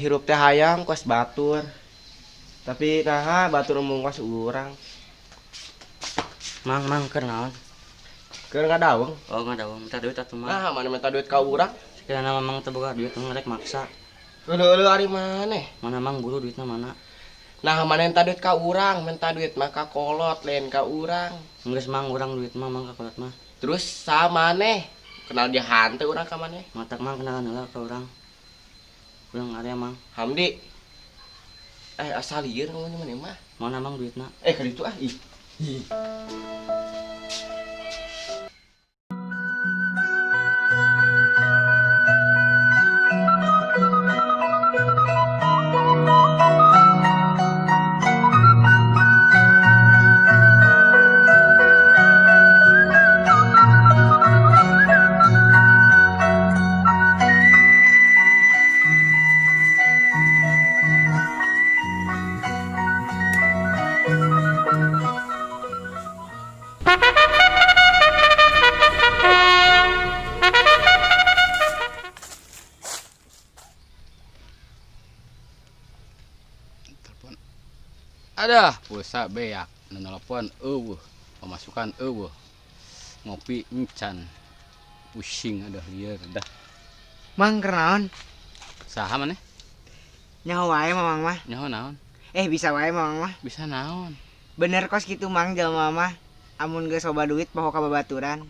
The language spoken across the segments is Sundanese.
Hirup teh hayang kos batur. Tapi naha batur embung kos urang. Mang mang keur naon? Keur ngadaweng. Oh ngadaweng, minta duit atuh mang. Nah, mana minta duit ka urang? Sekiranya mamang teu boga duit rek maksa. Euleuh-euleuh ari maneh? Mana mang buru duitna mana? Nah, mana minta duit ka urang, minta duit mah ka kolot lain ka urang. Geus mang urang duit mah mang ka kolot mah. Terus sa maneh? Kenal dia hanteu urang ka maneh? Matak mang kenalan heula ka urang. Urang area mang. Hamdi. Asal lieur ngomong maneh mah. Mana mang duitna? Ka ditu ah. Ih. Ih. Ada pulsa beak, nelpon eueuh, pemasukan eueuh. Ngopi encan. Pusing aduh lieur dah. Mang keur naon? Saha maneh? Nyaho wae mamang mah. Nyaho naon? Bisa wae mamang mah. Bisa naon? Bener kos kitu mang jelema mah. Amun geus loba duit poho ka babaturan.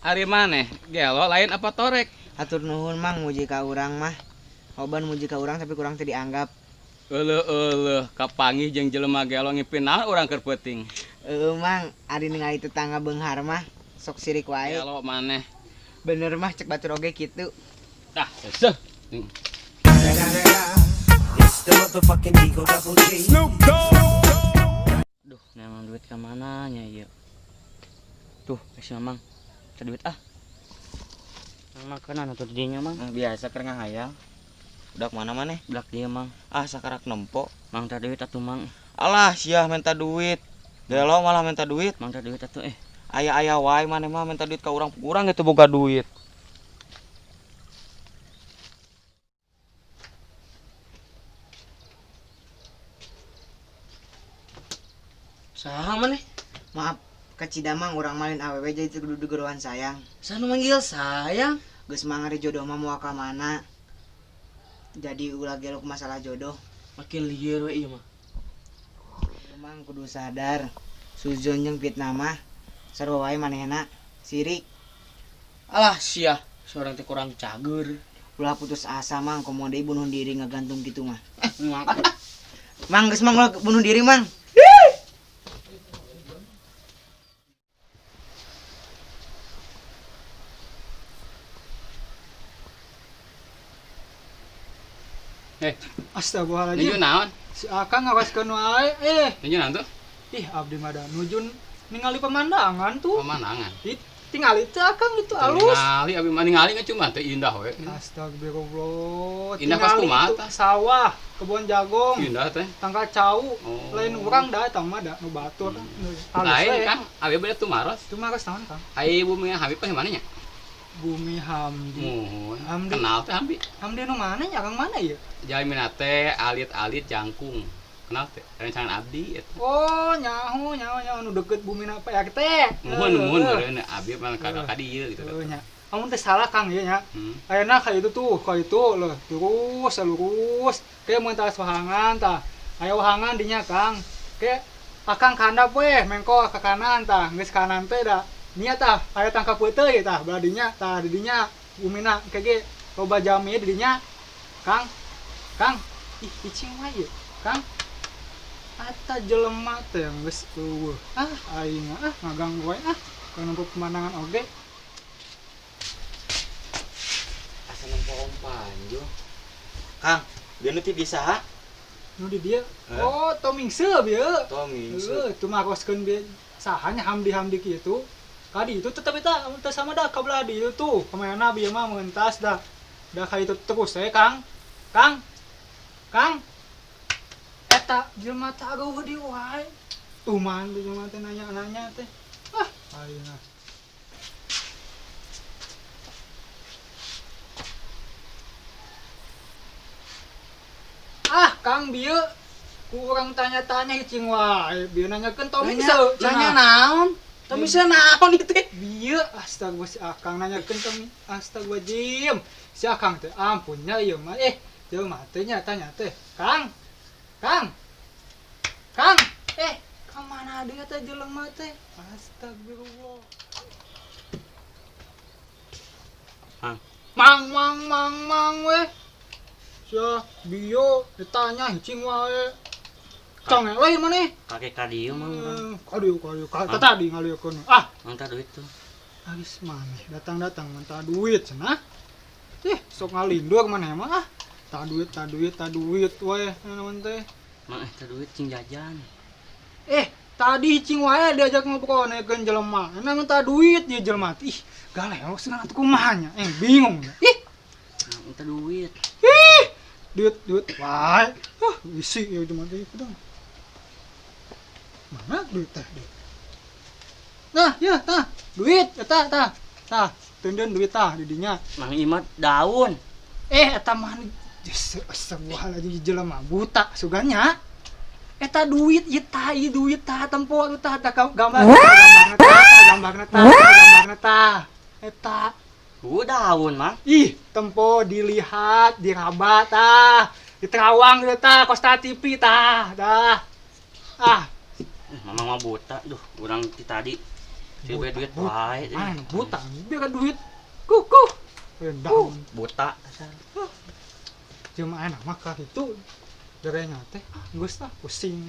Ari maneh gelo lain apa torek? Hatur nuhun mang muji ka urang mah. Oban muji ka urang tapi kurang teu dianggap. Euleuh-euleuh kapanggih jeung jelema gelo ngipin naon urang keur peuting. Heueuh mang, ari ningali tetangga beunghar mah sok sirik wae. Gelo maneh. Bener mah cek batur oge kitu. Tah, seuh. Duh, neangan duit ka mana nya ieu? Tuh, si Mamang. Minta duit ah. Mamang kana atuh di dinya mang. Biasa keur ngahayal. Udah kemana maneh? Belak dia mang. Ah sakarak nempo. Mang minta duit atuh mang. Alah sia minta duit. Gelo malah minta duit. Mang minta duit atuh Aya-aya wae maneh mah minta duit ka urang kurang gitu boga duit. Saha maneh? Maaf, kacida mang urang malin awewe jadi teu kudu gerohan sayang. Saha nu manggil sayang? Geus mangari jodoh mah moal ka mana. Jadi ulah gelo ku masalah jodoh. Makin lieur we ieu mah. Mang kudu sadar, suzon jeung fitnah mah sarua wae manehna, sirik. Alah sia, seorang teh kurang cager. Ulah putus asa mang, komo deui bunuh diri ngagantung kitu mah. Mangkat ah. Mang geus mang ulah bunuh diri mang. Astagfirullahaladzim. Nuju naon? Si Akang ngawaskeun wae. Nuju naon tuh? Ih, abdi mah da nuju ningali pemandangan tuh. Pemandangan. Ih, tingali teu Akang itu alus. Tingali abdi mah ningali cuma teu indah we. Astagfirullah. Indah pas kumaha tah? Sawah, kebun jagung. Indah teh. Tangkal cau. Oh. Lain urang da eta mah da nu batur. Lain Kang, abdi bade tumaros. Tumaros naon Kang? Ai bumi Habib mah mana nya? Bumi Hamdi. Hamdi. Kenal teh Hamdi. Hamdi nu mana nya Kang mana ieu? Jalmina teh alit-alit jangkung. Kenal teh? Rencangan abdi eta. Oh, nyaho nyaho nyaho nu deket bumina Pak RT. Muhun muhun meureun abdi mah ka dieu gitu. Heuh nya. Amun teh salah Kang ieu nya. Ayeuna ka itu tuh, ka itu leuh lurus lurus. Ke mun tah wahangan tah. Aya wahangan dinya Kang. Ke Akang kandap weh mengko ka kanan tah, geus kanan teh da. Nia tah, aya tangkap peuteuy tah, belah dinya tah di dinya bumina kege loba jami di dinya. Kang. Kang, ih icing wae ieu. Kang. Ata jelema teh geus eueuh. Ah, aing ah ngaganggu wae ah. Kana nempo pemandangan oge. Asa nempo Om Panjo. Kang, dia nu ti di saha? Nu di dieu. Oh, Tomingse bieu. Tomingse. Heuh, tumaroskeun bieu sahanya Hamdi-Hamdi kitu. Kadi itu tetap eta teu sama dah ka belah dieu tuh. Kemana bieu mah mentas dah. Dah ka itu terus we Kang. Kang. Kang. Eta jelema teh ageuh di wae. Tuman teh jelema teh nanya-nanya teh. Ah, aing. akang bieu ku urang tanya-tanya cing wae bieu nanyakeun Tommy se nanya naon? Tommy se naon ieu teh? Bieu astagfirullah si akang nanyakeun Tommy astagfirullahaladzim. Si akang teh ampunnya ieu mah jelema teh nya tanya teh Kang. Kang. Kang, ka mana dia teh jelema teh? Astagfirullah. Mang. Mang mang mang mang weh. Sia bio ditanya hicing wae. Cong lain maneh. Kakek ka dieu mang. Kadieu kadieu ka tadi ngaliekeun. Ah, minta duit tuh. Habis maneh datang-datang minta duit cenah. Sok ngalindur maneh mah ah. Ta duit ta duit ta duit wae naon teh. Mang teh duit cing jajan. Tadi cing wae diajak ngobrol naikeun jelema. Emang minta duit dia jelema. Ih, galeo senang atuh kumaha nya. Bingung. Ih, minta duit. Ih, duit duit wae. Huh, isi ieu jelema teh pedang. Mana duit teh? Nah, ya tah, duit eta tah. Tah, teundeun duit tah di dinya. Mang Imad daun. Eta mah astagfirullahaladzim jelema buta suganya. Eta duit ieu tah, ieu duit tah tempo atuh tah gambarna tah, gambarna tah, gambarna tah. Eta daun mah. Ih, tempo dilihat, diraba tah, diterawang teh tah, kosta TV tah, dah. Ah, mamang mah buta duh, urang ti tadi. Coba duit wae. Mana buta, biar duit. Kuku. Daun buta. Cuma enak mah itu derenya teh geus tah pusing.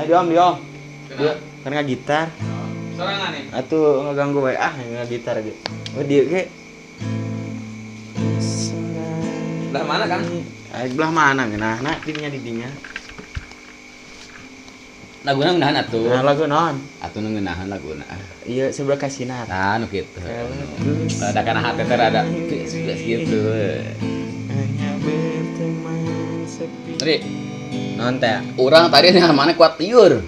Diom, diom. Dia kan nggak gitar. Sorangan nih. Atuh ngeganggu wae ah nggak gitar ge. Oh dieu ge. Belah mana, Kang? Belah mana ngeunahna dinya didinya. Laguna ngeunahan atuh. Nah, lagu naon? Atuh nu ngeunahan laguna. Ieu sebelah kasinar. Nah, nu kitu. Ada kana hate teh rada gitu. Hanya berteman sepi. Ri. Naon teh? Urang tadi nih mana kuat liur.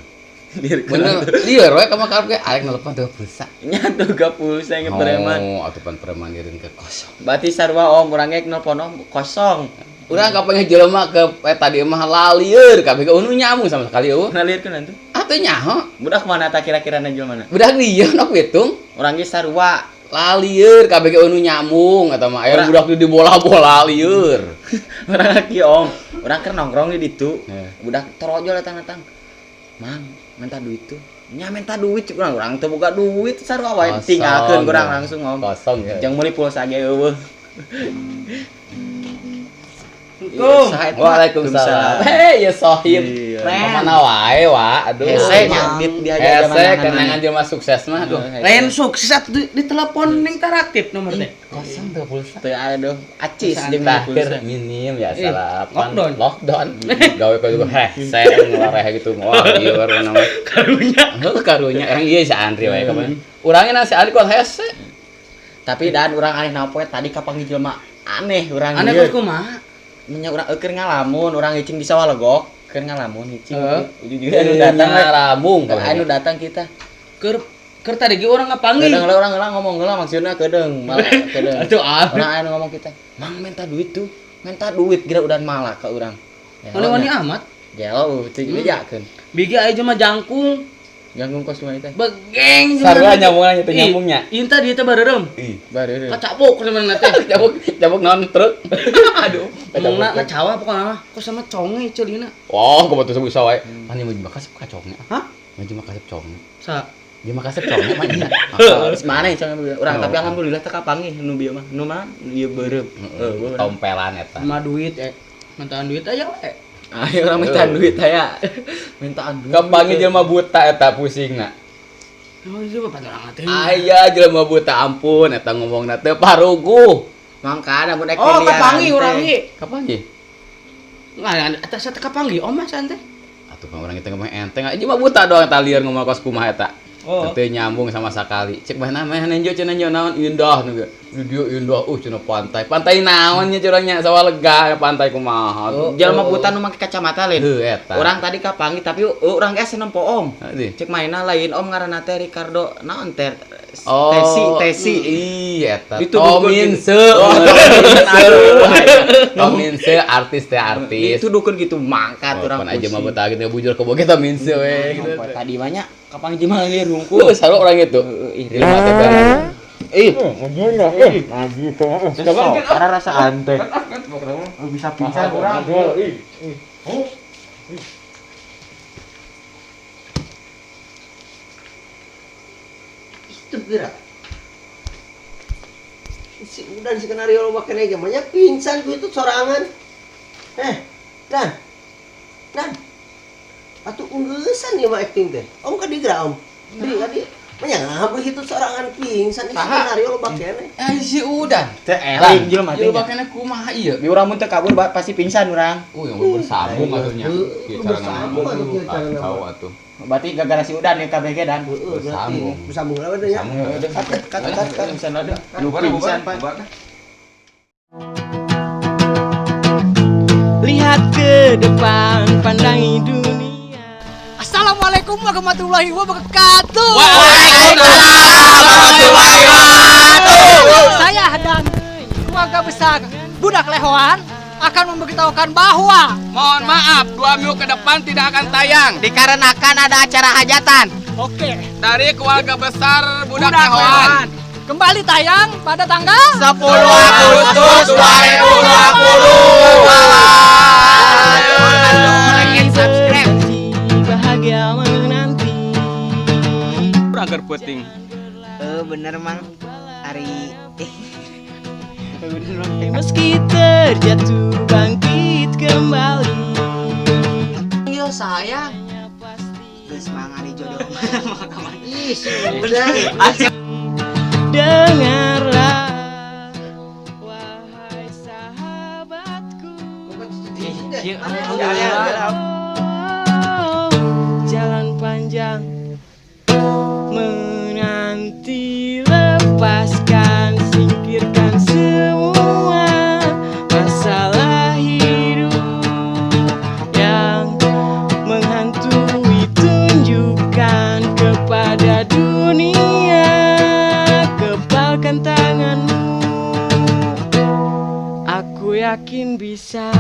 Bener, liur we ka mah ge arek nelpon teu pulsa. Nya tuh ga pulsa inget preman. Oh, atuh pan preman ireun ke kosong. Berarti sarua om urang ge nelpon om kosong. Urang kapan jelema ke tadi mah lalieur kabeh ge unu nyambung sama sekali eueuh. Ngalieurkeun atuh. Atuh nyaho. Budak mana tah kira-kira na jelema mana? Budak dieu nok hitung. Urang ge sarua lalieur kabeh ge unu nyambung eta mah aya budak di bola-bola lieur. Urang ki om, urang keur nongkrong di ditu. Budak torojol datang-datang. Mang, minta duit tuh. Nya minta duit cuk urang, urang teu boga duit sarua wae tinggalkeun urang langsung om. Kosong ya. Jeung meuli pulsa ge eueuh. Waalaikumsalam. Hei, ya sohib. Kemana wae, wa? Aduh. Hese nya diajar hese kenangan jelema sukses mah aduh. Lain sukses atuh di telepon ning taraktif nomor teh. Kosong teu pulsa. Teu aduh, acis jeung pulsa. Minim ya salah. Lockdown. Gawe ka juga hese ngelareh gitu. Wah, ieu warna mah. Karunya. Heuh, karunya. Urang ieu si Andri wae kapan. Urangna si Andri kuat hese. Tapi dan urang aneh naon poe tadi kapanggih jelema aneh urang. Aneh kumaha? Nya urang keur ngalamun, urang hicing di sawah legok, keur ngalamun hicing. Ujug-ujug anu datang ngalamun, anu datang kita. Keur keur tadi ge urang ngapanggih. Kedeung urang heula ngomong heula maksudna kedeung, malah kedeung. Atuh ah. Urang anu ngomong kita, "Mang minta duit tuh." Minta duit geura udan malah ka urang. Wani-wani amat. Gelo teu bejakeun. Bigi aya mah jangkung. Jangkung kos cuma itu. Begeng. Sarua nyambungan itu nyambungnya. Inta dia teh bareureum. Bareureum. Kacabuk mana teh. Cabuk, cabuk naon truk. Aduh. Ngomongna ngacawa pokona mah. Kok sama conge ceulina. Wah, kumaha tuh bisa wae. Pan ieu mah kasep ka conge. Hah? Maju mah kasep conge. Sa. Dia mah kasep conge mah nya. Terus mana conge urang tapi alhamdulillah teh kapanggih nu bieu mah. Nu mah ieu beureum. Tompelan eta. Mah duit mantaan duit aya we. Ayo urang minta duit aya. Mintaan duit. Kapanggih jelema buta eta pusingna. Oh, itu bapak orang teh. Aya jelema buta ampun eta ngomongna teu paruguh. Mangkana mun ek Oh, kapanggih urang ieu. Kapanggih? Nggak, atas teh kapanggih om mas ante. Atuh kan urang itu ngomong enteng aja mah buta doang talieur ngomong kos kumaha eta. Oh. Teu nyambung sama sekali. Cek mah namanya nenjo cenah njo naon indah nu ge. Di dieu indah cenah pantai. Pantai naon nya curang nya sawah lega pantai kumaha. Oh, jelema buta nu make kacamata lain. Heuh eta. Urang tadi kapanggih tapi urang ge asa nempo om. Heuh. Cek mainna lain om ngaranna teh Ricardo naon teh? Oh, Tesi, Tesi. Iya eta. Itu dukun Tominse. Tominse artis teh artis. Itu dukun gitu mangkat urang. Pan aja mah buta gitu bujur ke boge Tominse we gitu. Tadi banyak kapanggih mah lieur hungkul. Lu saru orang itu. Ih, Jelema teh barang. Ih, karena rasa ante. Bisa pingsan urang. Itu gerak. Si udah di skenario lo pakai aja banyak pingsan ku itu sorangan. Dan. Dan. Atuh unggeusan ieu mah acting teh. Om ka digerak om. Di ka di. Banyak ngabeuh itu sorangan pingsan di skenario lo pakai. Eh si Udan. Teh eling jelema teh. Ieu bakana kumaha ieu? Bi urang mun teu kabur pasti pingsan urang. Yang bersambung atuh nya. Heeh, bersambung atuh kieu cara Kacau atuh. Berarti gara-gara si Udan ya KBG dan. Heeh, berarti Bersambung. bersambung lah nya. Bersambung. Kat kat kat. Pingsan ada. Nu pingsan, Pak. Lihat ke depan, pandangi dunia. Assalamualaikum warahmatullahi wabarakatuh. Waalaikumsalam warahmatullahi wabarakatuh. Saya dan keluarga besar Budak Lehoan akan memberitahukan bahwa Mohon maaf, 2 minggu ke depan tidak akan tayang Dikarenakan ada acara hajatan. oke dari keluarga besar Budak Lehoan. Kembali tayang pada tanggal 10 Agustus 2020. Like and subscribe. Bahagia menanti. Kurang keur peuting. Bener Mang. Ari Meski terjatuh bangkit kembali. Yo sayang. Geus Mang ari jodoh. Ih, sudah. Dengarlah wahai sahabatku. Jalan panjang menanti, lepaskan, singkirkan semua masalah hidup yang menghantui, tunjukkan kepada dunia, kepalkan tanganmu, aku yakin bisa.